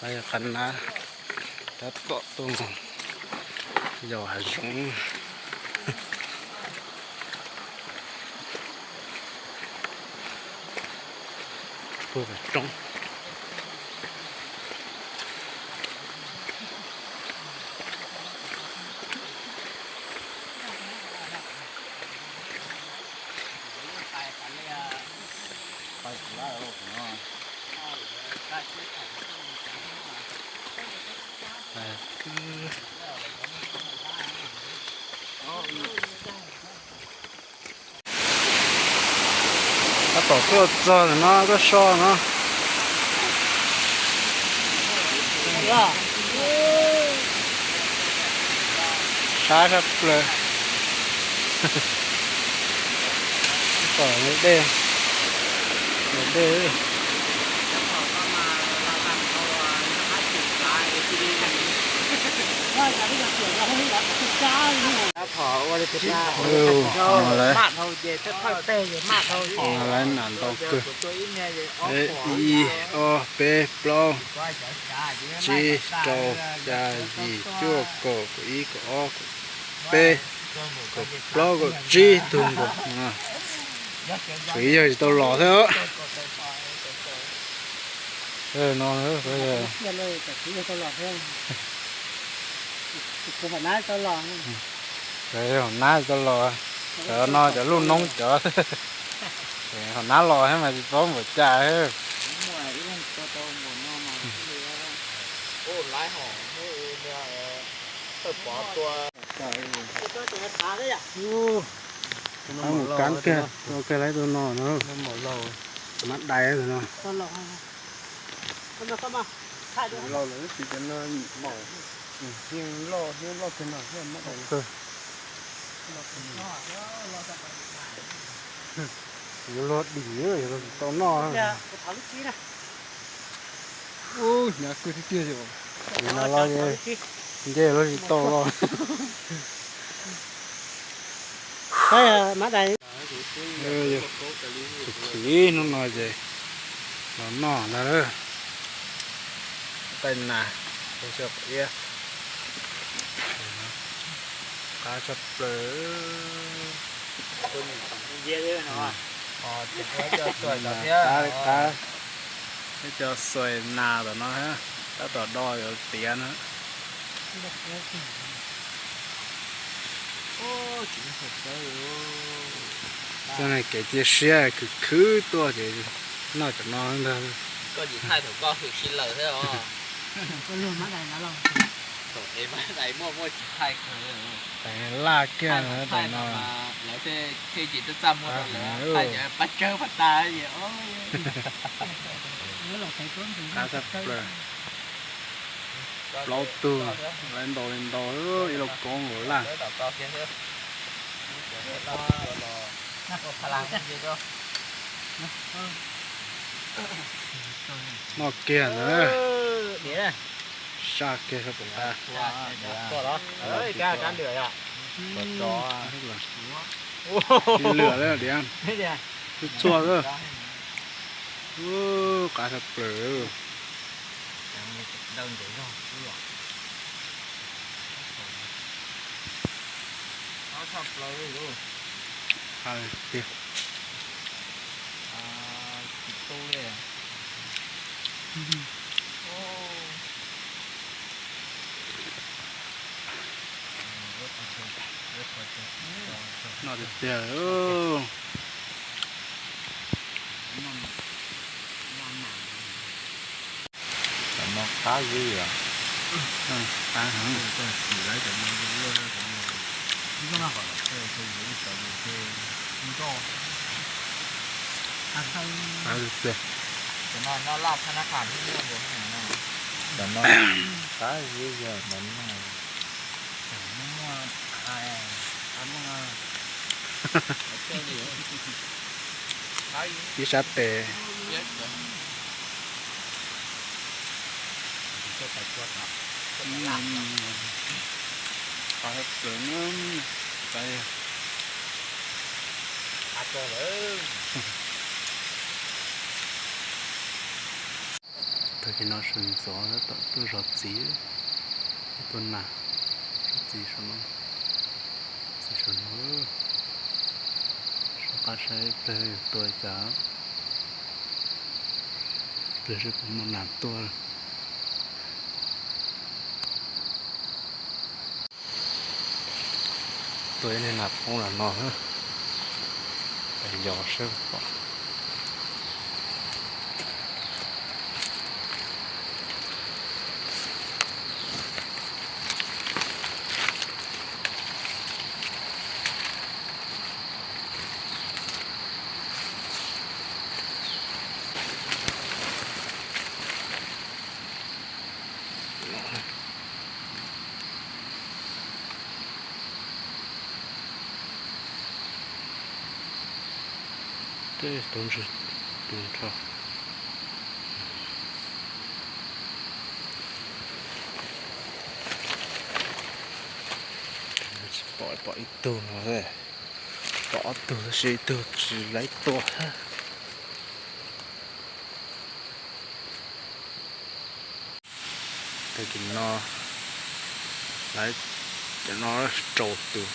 Qab nab tab tom tuaj mus yos hav zoov puag pem roob. Tab tom tuaj txog no koj so no. Sab sab plaws. Tom dej, dej. Lawv nam ntau kawg. Ib, ob, peb, plaub, tsib, rau, xya, yim, cuaj, kaum, kaum ib, kaum ob, kaum peb, kaum plaub, kaum tsib tug nkaus. Tsuas yog tsis tau los thiab. No, hauv nab tsis tau los, cov no cov lub noob cov, hauv nab los thiab mas tsis paub npaum cas. Mus kaab kiag, tua kiag lawv tus no na. Mab dais tus no. Yuav luag dim, yuav luag tsis tau noj. Ub, hnyav kawg tiag tiag yom. Nim no los nce los tsis tau los. Tus khwv hnub no ces los noj ntag. Taij nas, qab tshaj plaws. Qab, qab, peb cov xuas nas tom no tab tom do yuav tiav na. Txoj kev cia siab khwv khwv tuaj ces noj cov no ntag. Laj kiag no. Qab tshaj plaws. Plaub tug, lawv ntaus li ntaus ib lauj koob nkaus laj. Noj kiag ntawd. Saj kiag sab tom qab. Tsis lwam li diam. Txhua txhua. Qab sab plaws. Tiag. Noj tiag tiag. Cov no qab zib os. Qab heev. Qab tiag tiag. Cov no qab zib yog cov no. Ib sab tes. Tag kis no sawv ntxov tab tom tuaj zov txiv, tuaj nas, zov txiv saum no, txiv saum no. Soj qab saib ib pliag yuav tua li cas, ib pliag seb puas muaj nas tuaj. Tua ib niag nas poob los no, yos seb pom. Tej tub ntswg tu nrho. Tsis pom, pom ib tug no, pom ob tug tab sis ib tug tsis laib tua. Tag kis no lawv cov no rau tus,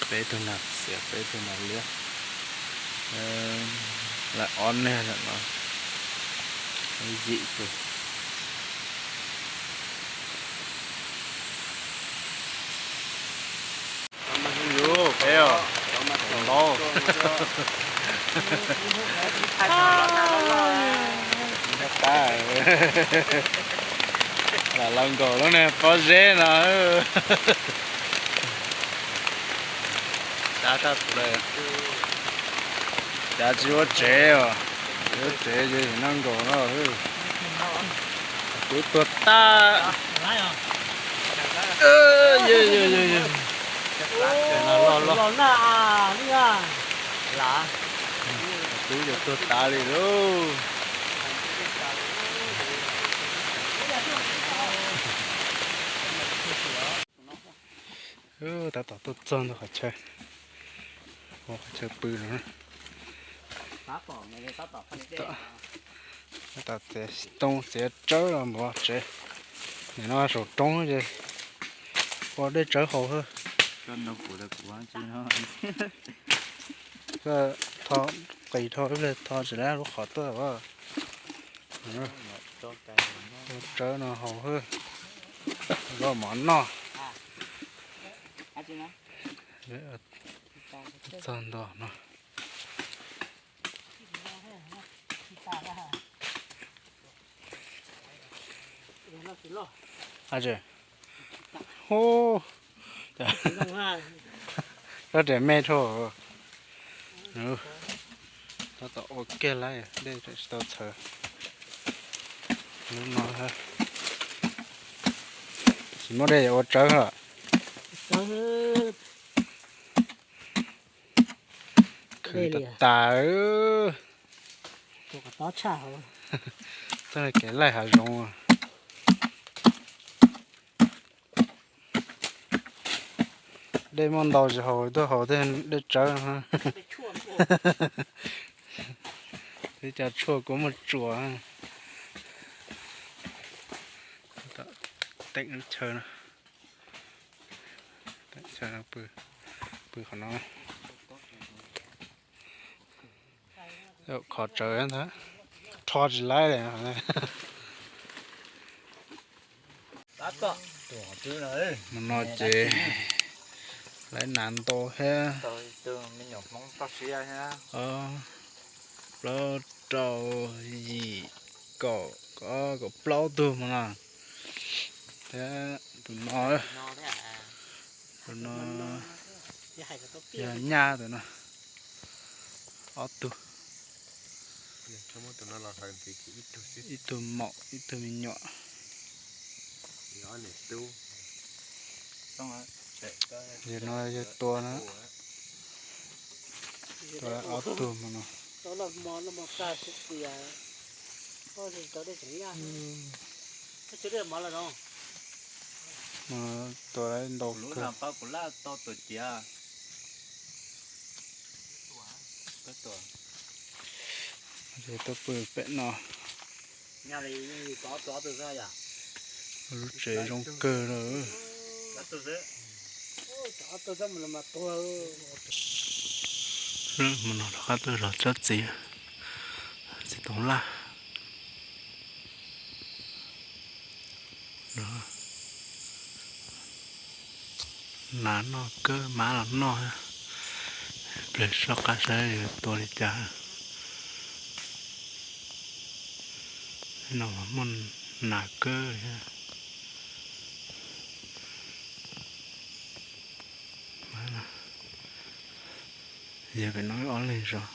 peb tug nas xiav, peb tug nas liab, lawv ob niag lawm no, yim tus. Yus peb os, npau. Lam los nkaum lub niag pob zeb no. Cav tsis ua tsev os, tsis ua tsev ces noj nkaus no. Kuv tuag tag. Kuv yuav tuag tas li lauj. Tab tom tuaj txog ntawm qhov chaw, qhov chaw pw no. Tab tom txiav toob txiav tsawb los mus tsev. Nim no saum roob ces ua dej tsawb haus xwb. Tho qis dhau ib pliag tho tsis laib lub qhov tuaj. Ua tsawb no haus xwb, loj mov noj. Txog nto no. Hu, rab riam me rau. Tab tom ua kiag lawm, dej tsis tau txhawv. Lub no tsis muaj dej ua tsawb lawm. Khwv tas tas. Txoj kev laij hav zoov. Dej muaj ntau tsis haus, tuaj haus tej dej tsawb. Twb cov tshuaj kuj muaj tsuas. Teem lub chaw no, pw qhov no. Khov tsawv ntag, rho tsis laib li. Mus no ces laib nas ntau thiab. Plaub rau yim kaum, kaum plaub tug mus no. Thiab tus no, tus no yog nyab tus no. Ob tug, ib tug maum ib tug me nyuam. Yog no yog tua na, tua ob tug mus no. Tua ntau kawg. Ces tuaj pw pem no. Lub tsev zoo kawg lawm. Mus no rov qab tuaj zov tsob txiv, txiv toov laj. Nas noj kawg, mab los noj. Pliag soj qab saib yuav tua li cas. No muaj nas kawg li. Yog pem no ob leeg zov.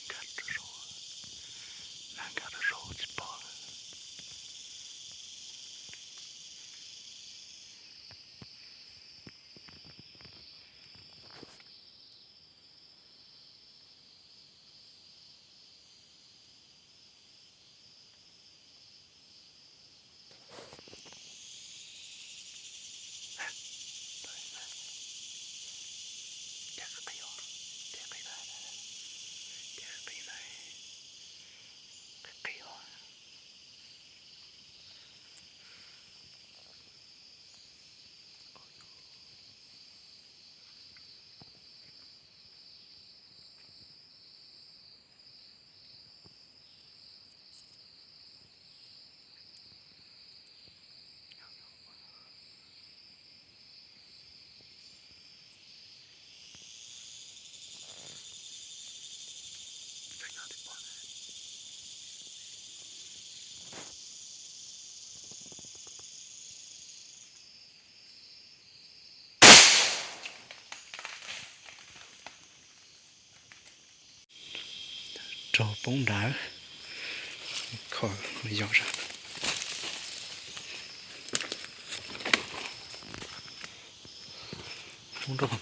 Nkag rau saum, nkag rau saum tsis pom. Raug poob nrad, kho yos sab. Poob nrad no.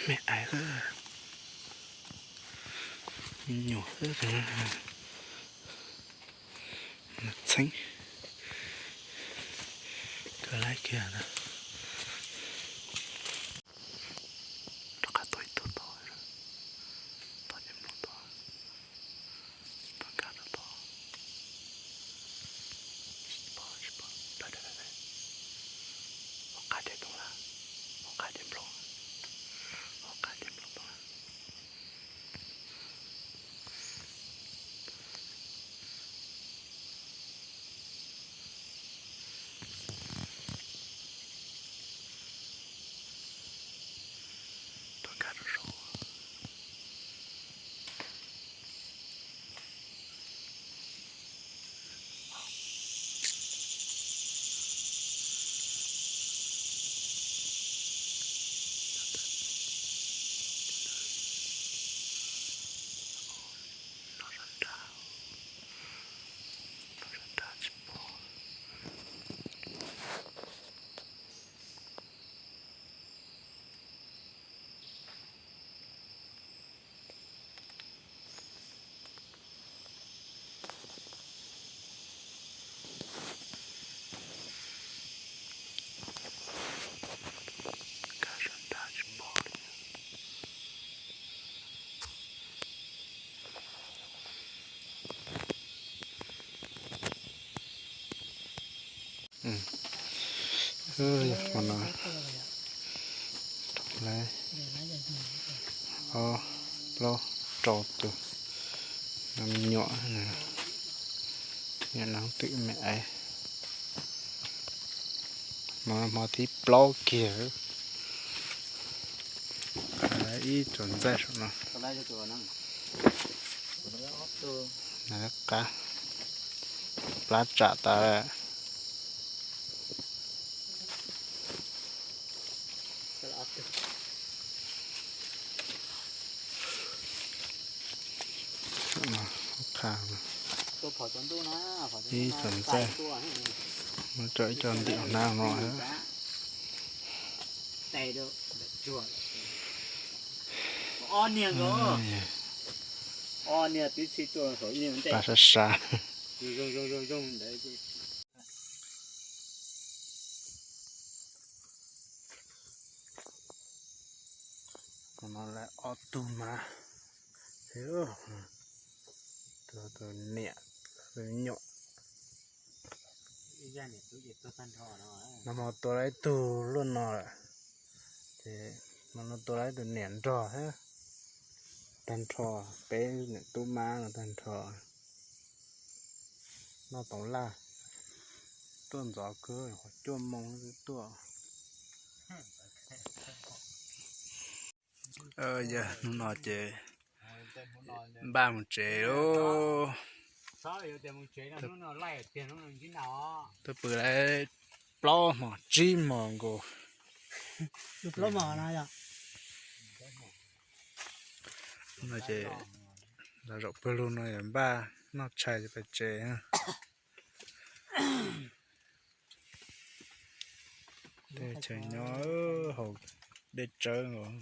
Me ais, me nyuam xwb. Txheeb kawg laib kiag. Rov qab tuaj ib tug tod, tod ces nplooj tod, tod nkag rau tod. Tsis pom, tsis pom, hauv qab ces toov laj, hauv qab ces nplooj, hauv qab ces nplooj toov laj. Tuaj nkag rau saum. Hmo no rau lawm ob plaub rau tus me nyuam, nyuam leej twm me aiv. Hmo no hmo thib plaub kiag, ib tsoom ntxaij saum no. Qab plab tsam tas lawm. Ib xom txaij, muab tso ib co ntim hnab no. Pab sab sab. Tus no lawv ob tug mas, tus niam tus nyuam. Nag hmo tua lawv ib tug luaj no lawm, ces nag hmo tua lawv ib tug niam nrog thiab, tag nrho, peb niam tub mab no tag nrho. Noj tau laj, tuaj ntxov kawg, qhov cuaj moo twb tuaj. Yog hnub no ces npaj mus tsev lauj. Twb pw lawm plaub hmos tsib hmos nkaus. No ces los zaum pawg lug no yog npaj noj tshais pais tsev. Tej chaw nyob hauv dej tsawb nkaus.